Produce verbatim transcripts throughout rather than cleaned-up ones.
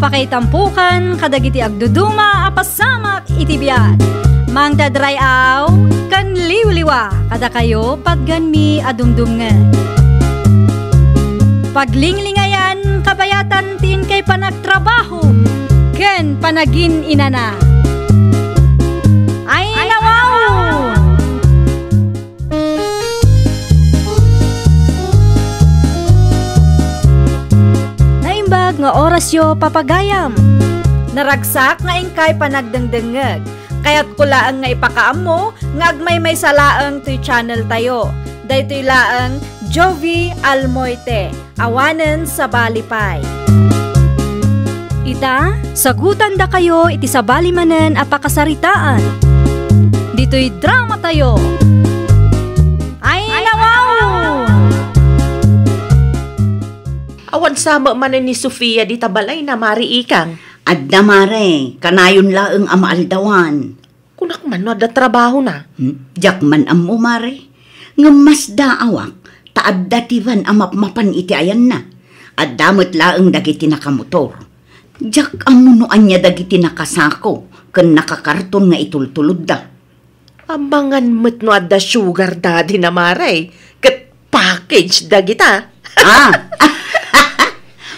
Pakaitampokan kadagiti agduduma a pasamak iti biag. Mangted ray-aw ken liwliwa kadakayo patganmi a dumdumngeg. Paglinglingayan kabayatan ti inkay panagtrabaho ken panagin-inana. Ay, nawaw! Naimbag nga orasyo, papagayam. Naragsak nga inkay panagdengdengngeg. Kayatko laeng nga ipakaammo nga agmaymaysa laeng toy channel tayo. Daytoy laeng Jovie Almoite. Awanen sabali pay. Ita, sagutandakayo iti sabali manen a pakasaritaan. Ditoy drama tayo. Ay, nawaw! Awan sa met manen ni Sofia dita balayna, Mare Ikang. Adda, Mare, kanayon laeng a maaldawan. Kunak man no adda trabahona. Hmm, diak man ammo, Mare. Ngem masdaawak ta adda ti van a mapmapan iti ayanna. Adda met laeng dagiti nakamotor. Diak ammo no ania dagiti nakasako ken nakakarton nga itultulodda. Amangan met no adda sugar daddy na, Mare, ket package dagita. Ah!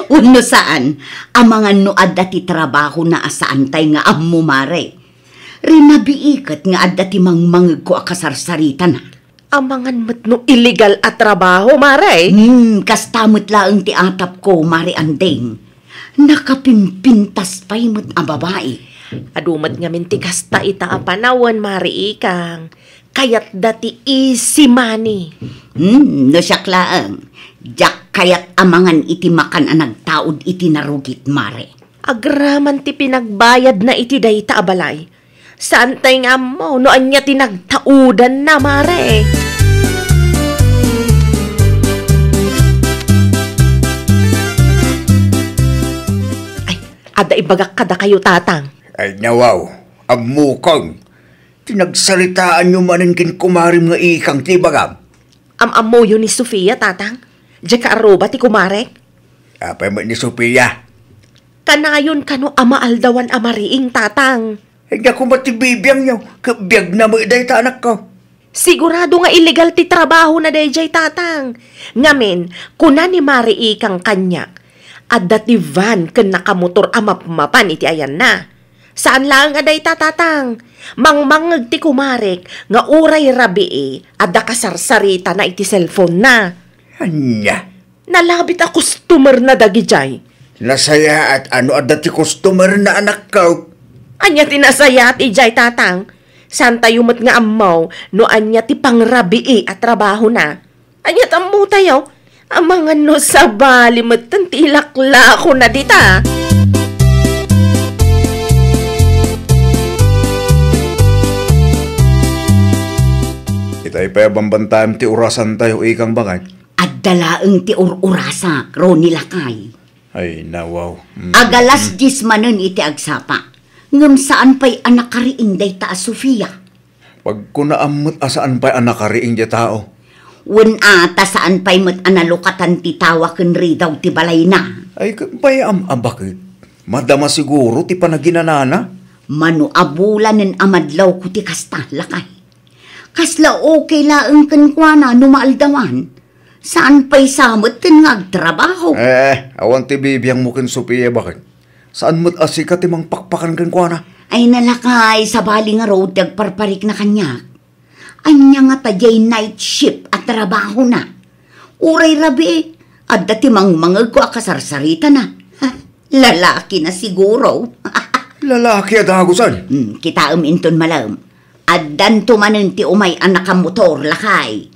Wenno saan, amangan no adda ti trabahona a saantay nga ammo, Mare. Rinabii ket nga adda ti mangmangegko a kasarsaritana. Amangan met no illegal a trabaho, Mare. Hmm, kasta met laeng ti atapko, Mare Anding. Nakapimpintas pay met a babai. Adu met ngamin ti kasta ita a panawen, Mare Ikang. Kayatda ti easy money. Hmm, no siak laeng, diak kayat amangan iti makan a nagtaud iti narugit, Mare. Agraman ti pinagbayadna iti dayta a balay. Saantay nga ammo no ania ti nagtaudanna, Mare. Ay, adda ibagak kadakayo, Tatang. Ay, nawaw, ammokon. Ti nagsaritaanyo manen ken kumarem nga Ikang ti ibagam. Am-ammoyo ni Sofia, Tatang? Diay kaarruba ti kumarek? Apay met ni Sofia? Kanayon kano a maaldawan a mariing, Tatang. Ania koma ti bibiangyo, ket biagna met dayta, anakko. Sigurado nga illegal ti trabahona daydiay, Tatang. Ngamin, kuna ni Mare Ikang kaniak, adda ti van ken nakamotor a mapmapan iti ayanna. Saan laeng a dayta, Tatang. Mangmangngeg ti kumarek nga uray rabii, adda kasarsaritana iti cellphone-na. Ania? Nalabit a customer-na dagidiay. Nasayaat a no adda ti customer-na, anakko. Ania ti nasayaat idiay, Tatang? Saantayo met nga ammo no ania ti pangrabii a trabahona. Ania ti ammotayo? Amangan no sabali metten ti ilaklakona dita. Itay pay a bambantaem ti orasantayo, Ikang, baket. Adda laeng ti ur-urasak, Ronnie lakay. Ay, nawaw. Mm. Agalas dies manen iti agsapa. Ngem saan pay a nakariing dayta a Sofia. Pagkunaam met a saan pay a nakariing ti tao. Wen a, ta saan pay met a nalukatan ti tawa ken ridaw ti balayna. Ay, ket pay am-, a baket. Madama siguro ti panaginanana. Mano a bulanen a madlawko ti kasta, lakay. Kasla okay laeng kenkuana no maaldawan. Saan pay sa metten nga agtrabaho? Eh, awan ti bibiangmo ken Sofia, baket. Saan met a sika ti mangpakpakan kenkuana? Ay, nalakay, sabali ngarud ti agparparikna kaniak. Ania ngata diay night shift a trabahona? Uray rabii, adda ti mangmangegko a kasarsaritana. Ha, lalakina siguro. Lalaki a dagusen? Hmm, kitaem inton malem. Addanto manen ti umay a nakamotor, lakay.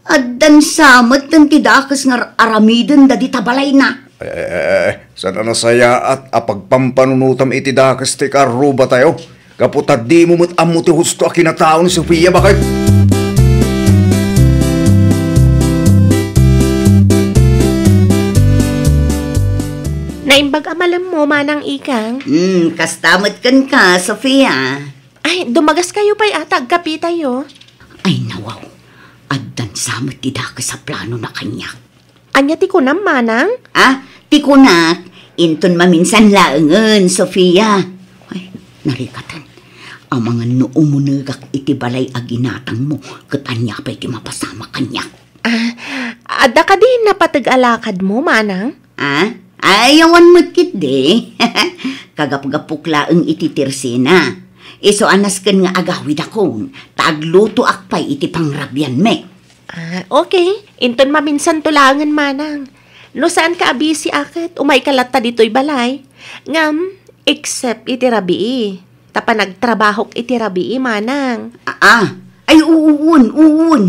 Addan sa metten ti dakes nga ar-, aramidenda dita balayna. Eh, eh, eh, eh, saan a nasayaat a pagpampanunotam iti dakes ti kaarrubatayo? Gapu ta dimo met ammo ti husto a kinatao ni Sofia, baket. Naimbag a malemmo, Manang Ikang. Hmm, kasta met kenka, Sofia. Ay, dumagas kayo pay ata agkapitayo. Ay, nawaw. Addan sa met ti dakes a planona kaniak. Ania ti kunam, Manang? Ah, ti kunak, Inton maminsan laengen, Sofia. Ay, narikatan. Amangan no umunegak iti balay a ginatangmo, ket ania pay ti mapasamak kaniak? Ah, adda kadi napateg a lakadmo, manang? Ah? Ay, awan met ketdi. Kagapgapok laeng iti tirsina. Isu a nasken nga agawidakon, ta aglutoak pay iti pangrabianmi. Ah, okay. Inton maminsanto laengen, manang. No saanka a busy a ket, umayka latta ditoy balay. Ngem, except iti rabii. Ta panagtrabahok iti rabii, manang. Ah, ah. Ay, uun, uun.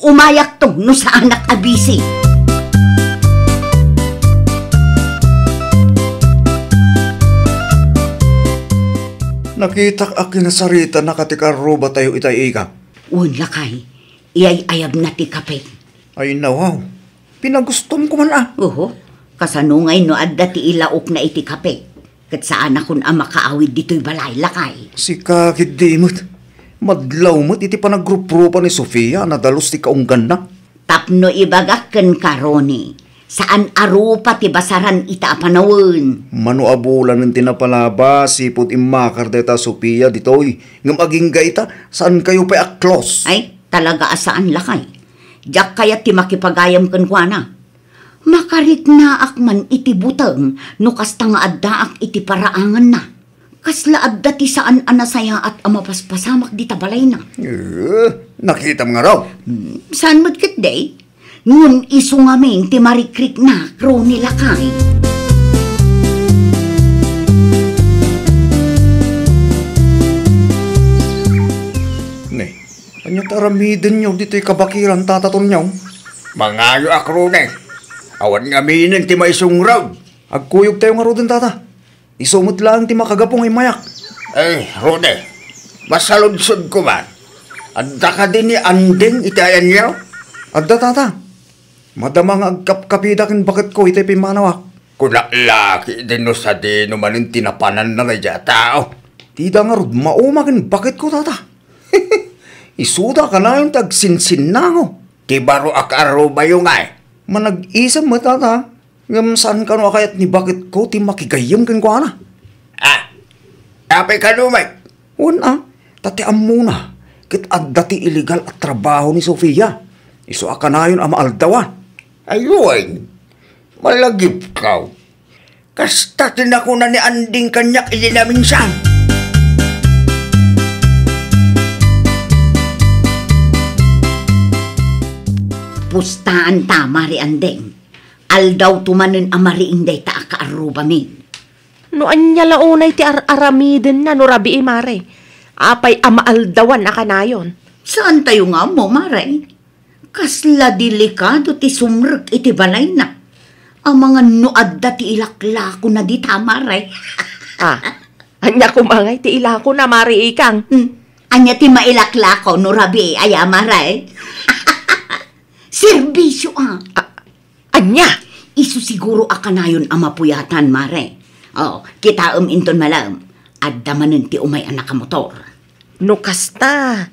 Umayakto no saanak a busy. Nakitak a kinasaritanaka ti karrubatayo itay, ika. Wen, lakay. Iyay-ayabna ti kape. Ay, nawaw. Pinagustom ko man, a. Oho. Kasano ngay no adda ti ilaokna iti kape? Ket saanakon a makaawid ditoy balay, lakay. Sika ketdi met. Madlaw met iti panagruprupa ni Sofia a nadalus ti kaungganna. Tapno ibagak kenka, Ronnie, saan a rupa ti basaran ita a panawen. Mano a bulanen ti napalabas, sipud immakar dayta Sofia ditoy. Ngem agingga ita, saankayo pay a close. Ay, talaga a saan, lakay. Diak kayat ti makipagayam kenkuana. Makariknaak man iti buteng no kasta nga addaak iti paraanganna. Kasla adda ti saan a nasayaat a mapaspasamak dita balayna. Eh, nakitam ngarud. Hmm, saan met ketdi? Ngem isu ngamin ti marikriknak, Ronnie, lakay. Ne, ania ti aramidenyo ditoy kabakiran, Tata Tonyo? Mangayoak, Ronnie. Awan ngaminen ti maisungrad. Agkuyogtayo ngaruden, Tata. Isu met laeng ti makagapu nga immayak. Ay, Ronnie, masaludsodko man. Adda kadi ni Anding iti ayanyo? Adda, Tata. Madama nga agkapkapida ken baketko iti pimmanawak. Kunak la ketdin no sadino manen ti napananna daydiay a tao. Dida ngarud, mauma ken baketko, Tata. Isuda kanayon ti agsinsinnango. Ti baro a kaarrubayo ngay? Manag-isem met, Tata. Ngem saan kano a kayat ni baketko ti makigayyem kenkuana. Ah, apay kano met? Wen a, ta ti ammona, ket adda ti illegal a trabaho ni Sofia. Isu a kanayon a maaldawan. Ay, wen, malagipkaw. Kasta ti nakuna ni Anding kaniak idi naminsan. Pustaanta, Mare Anding. Aldawto manen a mariing dayta a kaarrubami. No ania la unay ti ar-aramidenna no rabii, Mare? Apay a maaldawan a kanayon? Saantayo nga ammo, Mare. Kasla delikado ti sumrek iti balayna. Amangan no adda ti ilaklakona dita, Mare. Ah, ania koma ngay ti ilakona, Mare Ikang? Hmm. Ania ti mailaklako no rabii aya, Mare? Serbisyo, a. Ah, ania? Isu siguro a kanayon a mapuyatan, Mare. O, kitaem inton malem. Adda manen ti umay a nakamotor. No kasta,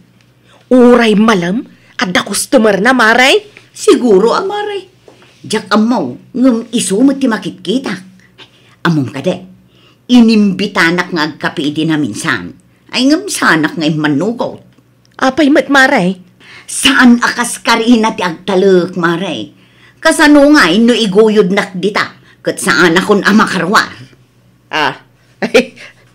uray malem, adda customer-na, Mare? Siguro a, Mare. Diak ammo, ngem isu met ti makitkitak. Ammom kadi, inimbitanak nga agkape idi naminsan. Ay, ngem saanak nga immannugot. Apay met, Mare? Saan a kas karina ti agtalek, Mare. Kasano ngay no iguyodnak dita, ket saanakon a makaruar? Ah,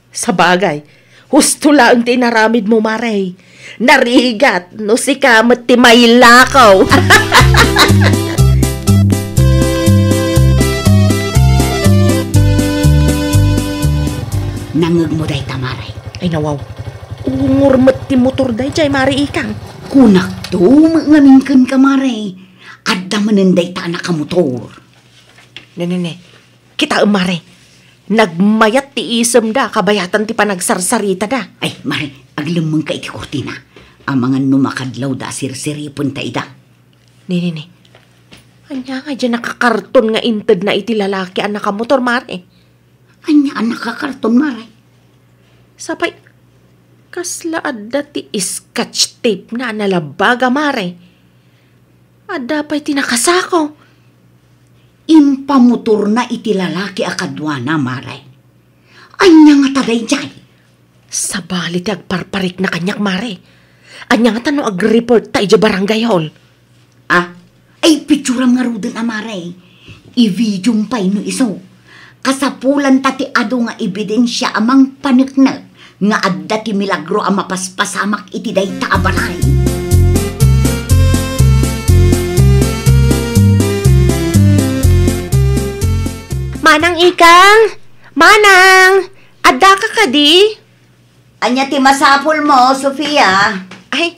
sabagay, husto laeng ti inaramidmo, Mare. Narigat no sika met ti mailakaw. Nangngegmo dayta, Mare? Ay, nawaw. Ungor met ti motor daydiay, Mare Ikang. Kunakto met ngamin kenka, Mare. Adda manen dayta a nakamotor. Ne, ne, ne. Kitaem, Mare. Nagmayat ti isemda, kabayatan ti panagsarsaritada. Ay, Mare, aglemmengka iti kurtina. Amangan no makadlawda a sirsiripenta ida. Ne, ne, ne. Ania ngay diay nakakarton nga intedna iti lalaki a nakamotor, Mare? Ania a nakakarton, Mare? Sapay, kasla adda ti scotch tape-na a nalabbaga, Mare. Adda pay ti nakasako. Impamotorna iti lalaki a kaduana, mare. Ania ngata daydiay? Sabali ti agparparikna kaniak, mare. Ania ngata no agreportta idiay barangay hall? Ah, ay, picturam ngaruden a, mare. I-videom pay no isu. Kasapulanta ti adu nga ebidensia a mangpaneknek nga adda ti milagro a mapaspasamak iti dayta a balay. Manang Ikang! Manang! Addaka kadi? Ania ti masapulmo, Sofia? Ay,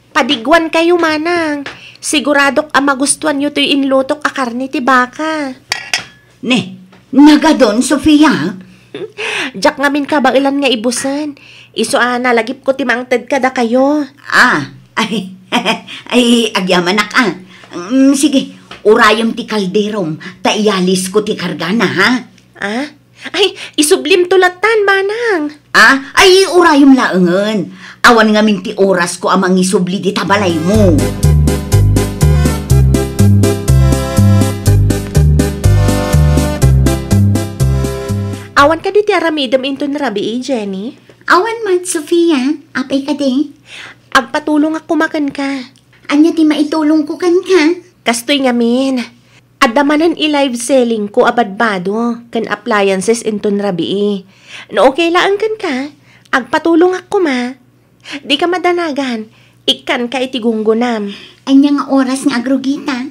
padiguankayo, Manang. Siguradok a magustuanyo toy inlutok a karne ti baka. Ne, nagadon, Sofia? Diak ngamin kabaelan nga ibusen. Isu a nalagipko ti mangted kadakayo. Ah, ay, ay, agyamanak, ah. Mm, sige, urayem ti kalderom, ta iyalisko ti kargana, ha? Ah? Ay, isublimto lattan, Manang. Ah, ay, urayem laengen. Awan ngamin ti orasko a mangisubli dita balaymo. Awan kadi ti aramidem inton rabii, Jenny? Awan met, Sofia. Apay kadi? Agpatulongak koma kenka. Ania ti maitulongko kenka? Kastoy ngamin. Adda manen i-live sellingko a badbado ken appliances inton rabii. No okay laeng kenka, agpatulongak koma. Dika madanagan, ikkanka iti gunggonam. Ania nga oras nga agrugita?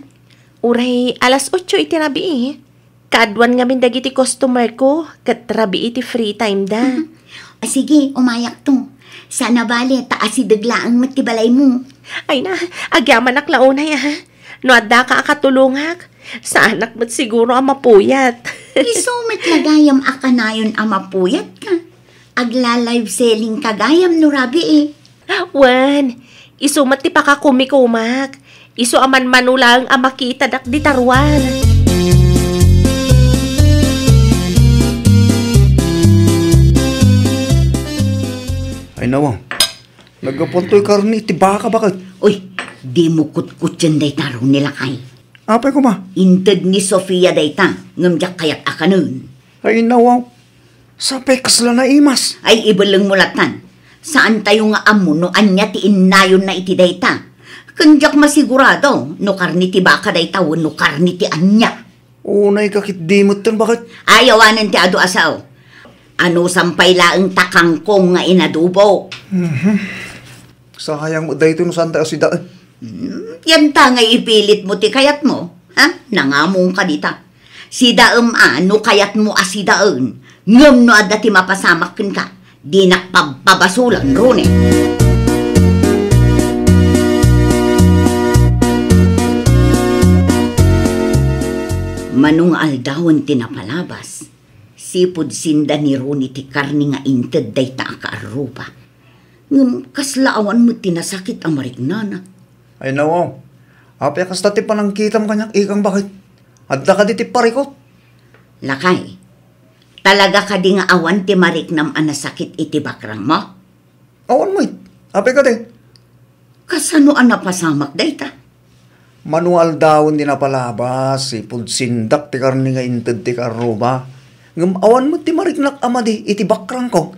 Uray alas otso iti rabii. Kaaduan ngamin dagiti customerko ket rabii ti free time da. A, sige, umayakto. Saan a bale, ta asideg laeng met ti balaymo. Ay na, agyamanak la unay, a. No addaka a katulongak, saanak met siguro a mapuyat. Isu met la gayam a kanayon a mapuyatka. Agla-live selling ka gayam no rabii. Wen, isu met ti pakakumikumak. Isu a manmano laeng a makitadak dita ruar. Ay, nawa. Naggapuan toy karne iti baka, baket. Uy, dimo kutkutten dayta, Ronnie, lakay. Apay koma? Inted ni Sofia dayta, ngem diak kayat a kanen. Ay, nawa. Sapay kasla naimas. Ay, ibellengmo lattan. Saantayo nga ammo no ania ti innayonna iti dayta. Ken diak masigurado no karne ti baka dayta wenno karne ti ania. Unay ka ketdi metten, baket. Ay, awanen ti adu a sao. Anusam pay laeng ta kangkong nga inadobo. Mhm. Sayang met daytoy no saanta a sidaen. Hmm, yanta nga ipilitmo ti kayatmo, ha? Nangamongka dita. Sidaem a no kayatmo a sidaen, ngem no adda ti mapasamak kenka, dinak pabpabasolen, Ronnie. Mano nga aldawen ti napalabas, sipud sinda ni Ronnie ti karne nga inted dayta a kaarruba. Ngem kasla awan met ti nasakit a mariknana. Ay, nawaw. Apay a kasta ti panangkitam kaniak, ikang, baket? Adda kadi ti parikut? Lakay, talaga kadi nga awan ti mariknam a nasakit iti bakrangmo? Awan met. Apay kadi? Kasano a napasamak dayta? Mano aldawen ti napalabas, sipud sindak ti karne nga inted ti kaarruba. Ngem awan met ti mariknak a madi iti bakrangko.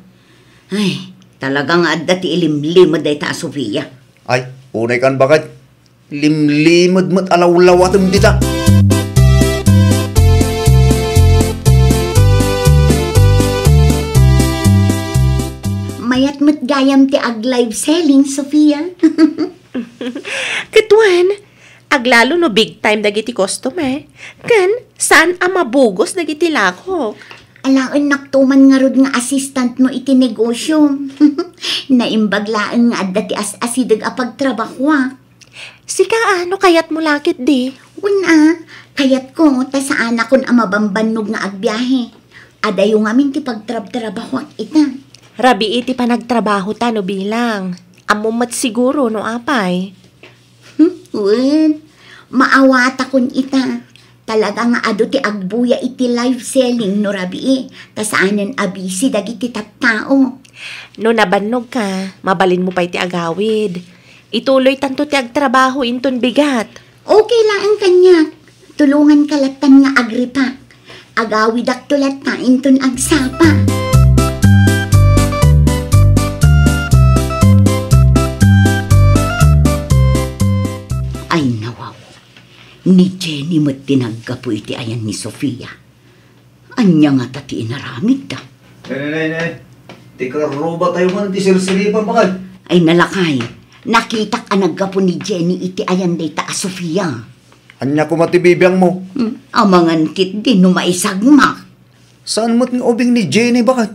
Ay, talaga nga adda ti ilimlimed dayta a Sofia. Ay, unay kan, baket. Limlimed met a lawlawatem dita. Mayat met gayam ti ag-live selling, Sofia. Ket wen, aglalo no big time dagiti customer, ken saan a mabugos dagiti lakok. Alaennakto man ngarud nga assistant mo iti negosyo. Naimbag laeng nga adda ti as-asideg a pagtrabahoak. Sika a, no kayatmo la ketdi? Wen a, kayatko ta saanakon a mabambannog nga agbiahe. Adayo ngamin ti pagtrabtrabahoak ita. Rabii ti panagtrabahota no bilang. Ammom met siguro no apay. Hmm, wen, maawatakon ita. Talaga nga adu ti agbuya iti live selling no rabii, ta saanen a busy dagiti tattao. No nabannogka, mabalinmo pay ti agawid. Ituloytanto ti agtrabaho inton bigat. Okay laeng kaniak. Tulonganka lattan nga agripak. Agawidakto latta inton agsapa. Ay, nawaw. Ni Jenny met ti naggapu iti ayan ni Sofia. Ania ngata ti inaramidda? Nay, nay, nay, nay. Ti karruba tayo man ti sirsiripan, bakay. Ay, nalakay. Nakitak a naggapu ni Jenny iti ayan dayta a Sofia. Ania koma ti bibiangmo? Hmm, amangan ketdi no maisagmak. Saan met nga ubing ni Jenny, bakay?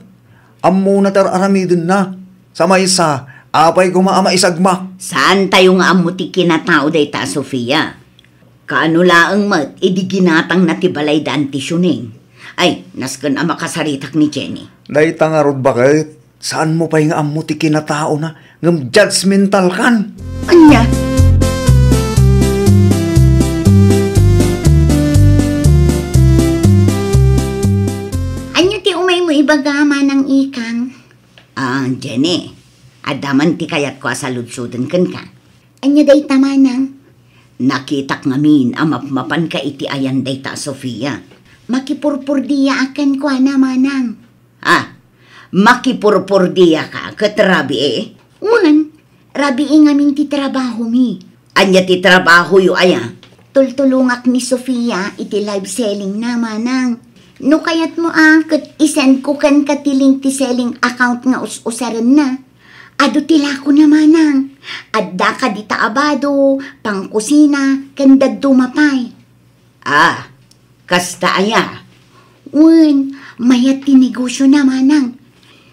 Ammona ti ar-aramidenna. Sa maysa, apay koma a maisagmak? Saan tayo nga ammo ti kinatao dayta a Sofia? Kaano laeng met idi ginatangna ti balay da Auntie Sioneng? Ay, nasken a makasaritak ni Jenny. Dayta ngarud, baket, saanmo pay nga ammo ti kinataona, ngem judgmental kan. Ania? Ania ti umaymo ibaga, Manang Ikang? Ah, Jenny, adda man ti kayatko a saludsoden kenka. Ania dayta, Manang? Nakitak ngamin a mapmapanka iti ayan dayta a Sofia. Makipurpurdiaak kenkuana, Manang. Ah, makipurpurdiaka ket rabii? Wen, rabii ngamin ti trabahomi. Ania ti trabahoyo aya? Tultulongak ni Sofia iti live selling na, Manang. No kayatmo a ket isendko kenka ti link ti selling account nga us-usarenna. Adu ti lakona, Manang. Adda kadi ta abado, pangkusina, ken dadduma pay. Ah, kasta aya? Wen, mayat ti negosiona, Manang.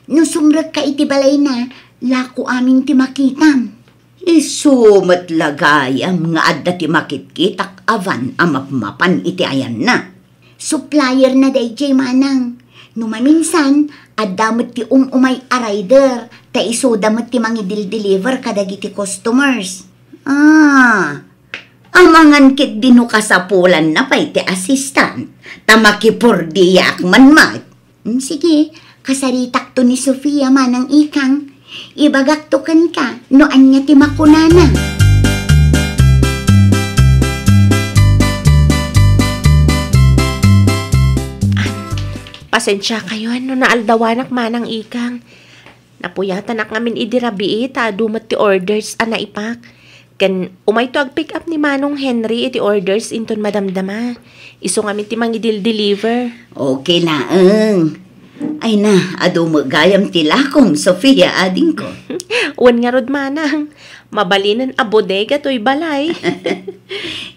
No sumrekka iti balayna, lako amin ti makitam. Isu met la gayam nga adda ti makitkitak a van a mapmapan iti ayanna. Supplierna daydiay, Manang. No maminsan, adda met ti um-umay a rider, ta isuda met ti mangidildeliver kadagiti customers. Ah, amangan ketdi no kasapulanna pay ti assistant, ta makipurdiaak man met. Mm, sige, kasaritakto ni Sofia, Manang Ikang. Ibagakto kenka no ania ti makunana. Pasensiakayon no naaldawanak, Manang Ikang. Napuyatanak ngamin idi rabii ta adu met ti orders a naipak. Ken umayto agpick up ni Manong Henry iti orders inton madamdama. Isu ngamin ti mangidildeliver. Okay laeng. Ay na, adu met gayam ti lakom, Sofia, adingko. Wen ngarud, Manang. Mabalinen a bodega toy balay.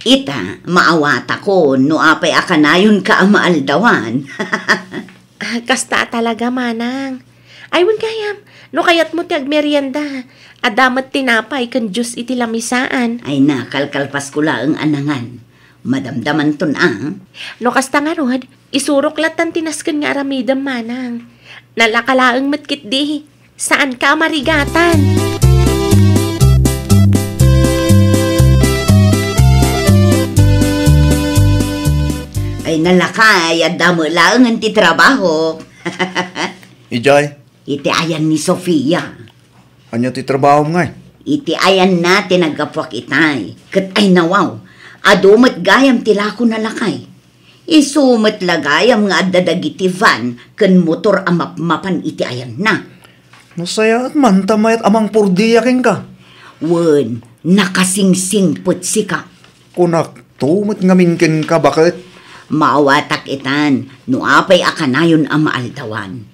Ita, maawatakon no apay a kanayonka a maaldawan. Ah, kasta a talaga, Manang. Ay, wen gayam, no kayatmo ti agmerienda, adda met tinapay ken juice iti lamisaan. Ay na, kalkalpasko laeng a nangan. Madamdamanton a. No kasta ngarud, isurok lattan ti nasken nga aramidem, Manang. Nalaka laeng met ketdi. Saanka a marigatan. Ay, nalakay, adda met laengen ti trabaho. Idiay? Iti ayan ni Sofia. Ania ti trabahom ngay? Iti ayanna ti naggapuak itay. Ket ay nawaw, adu met gayam ti lako, nalakay. Isu met la gayam nga adda dagiti van ken motor a mapmapan iti ayanna. Nasayaat man ta mayat a mangpurdia kenka. Wen, nakasingsingpet sika. Kunakto met ngamin kenka, baket. Maawatak itan no apay a kanayon a maaldawan.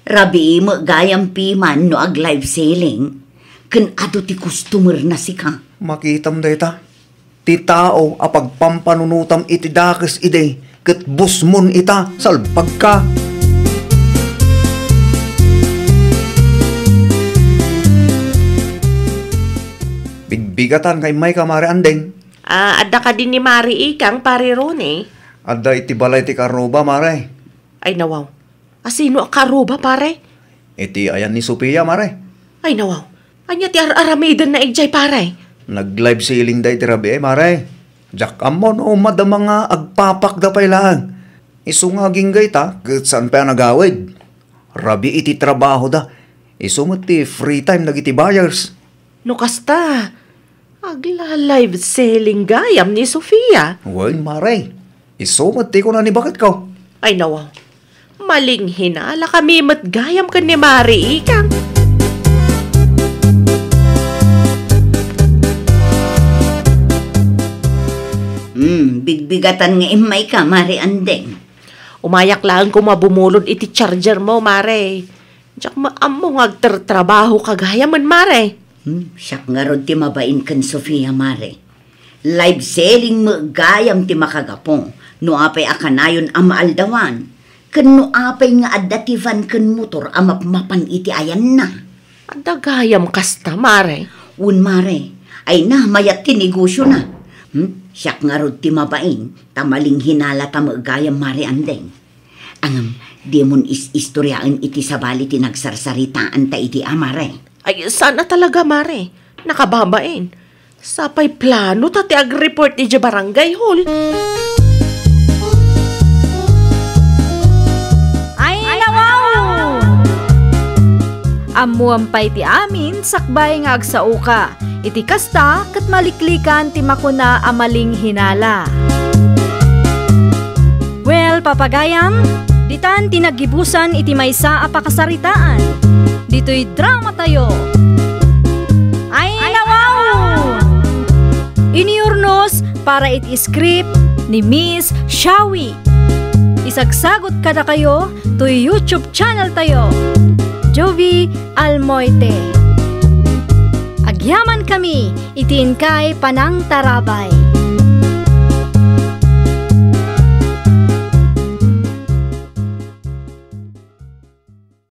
Rabii met gayam piman no ag-live selling ken adu ti customer na sika. Makitam dayta. Ti tao a pagpampanunotam iti dakes idi ket busmon ita, salpagka. Bigbigatan nga immayka, Mare Andeng. Ah, adda kadi ni Mare Ikang, Pare Ronnie? Adda iti balay ti karruba, Mare. Ay, nawaw. Asino a karruba, pare? Iti ayan ni Sofia, mare. Ay, nawaw. Ania ti ar-aramidenna idiay, pare? Nag-live selling da iti rabii, mare. Diak ammo no madama nga agpapakda pay laeng. Isu nga agingga ita, ket saan pay a nagawid. Rabii iti trabahoda. Isu met ti free time dagiti buyers. No kasta, agla-live selling gayam ni Sofia. Wen, mare. Isu met ti kuna ni baketko. Ay, nawaw. Malinghinala kami met gayam ken ni Mare Ikang. Hmm, bigbigatan nga immayka, Mare Andeng. Umayak laeng koma bumulod iti charger mo, Mare. Diak met ammo nga agtertrabahoka gayamen, Mare. Hmm, siak ngarud ti mabain ken Sofia, Mare. Live selling met gayam ti makagapu no apay a kanayon a maaldawan, ken no apay nga adda ti van ken motor a mapmapan iti ayanna. Adda gayam kasta, Mare. Wen, Mare. Ay na, mayat ti negosiona. Hmm? Siak ngarud ti mabain, ta malinghinalata met gayam, Mare Andeng. Ngem, dimon is-istoriaen iti sabali ti nagsarsaritaanta idi a, Mare. Ay, saan a talaga, Mare. Nakababain. Sapay planota ti agreport idiay barangay hall. Ay, nawaw! Ammoam pay ti amin sakbay nga agsaoka. Iti kasta, ket maliklikan ti makuna a malinghinala. Well, papagayam, ditan ti naggibusan iti maysa a pakasaritaan. Ditoy dramatayo. Ay, nawaw! Iniurnos para iti script ni Miss Shawi. Isagsagot kadakayo toy YouTube channel tayo, Jovie Almoite. Agyaman kami iti inkay panangtarabay.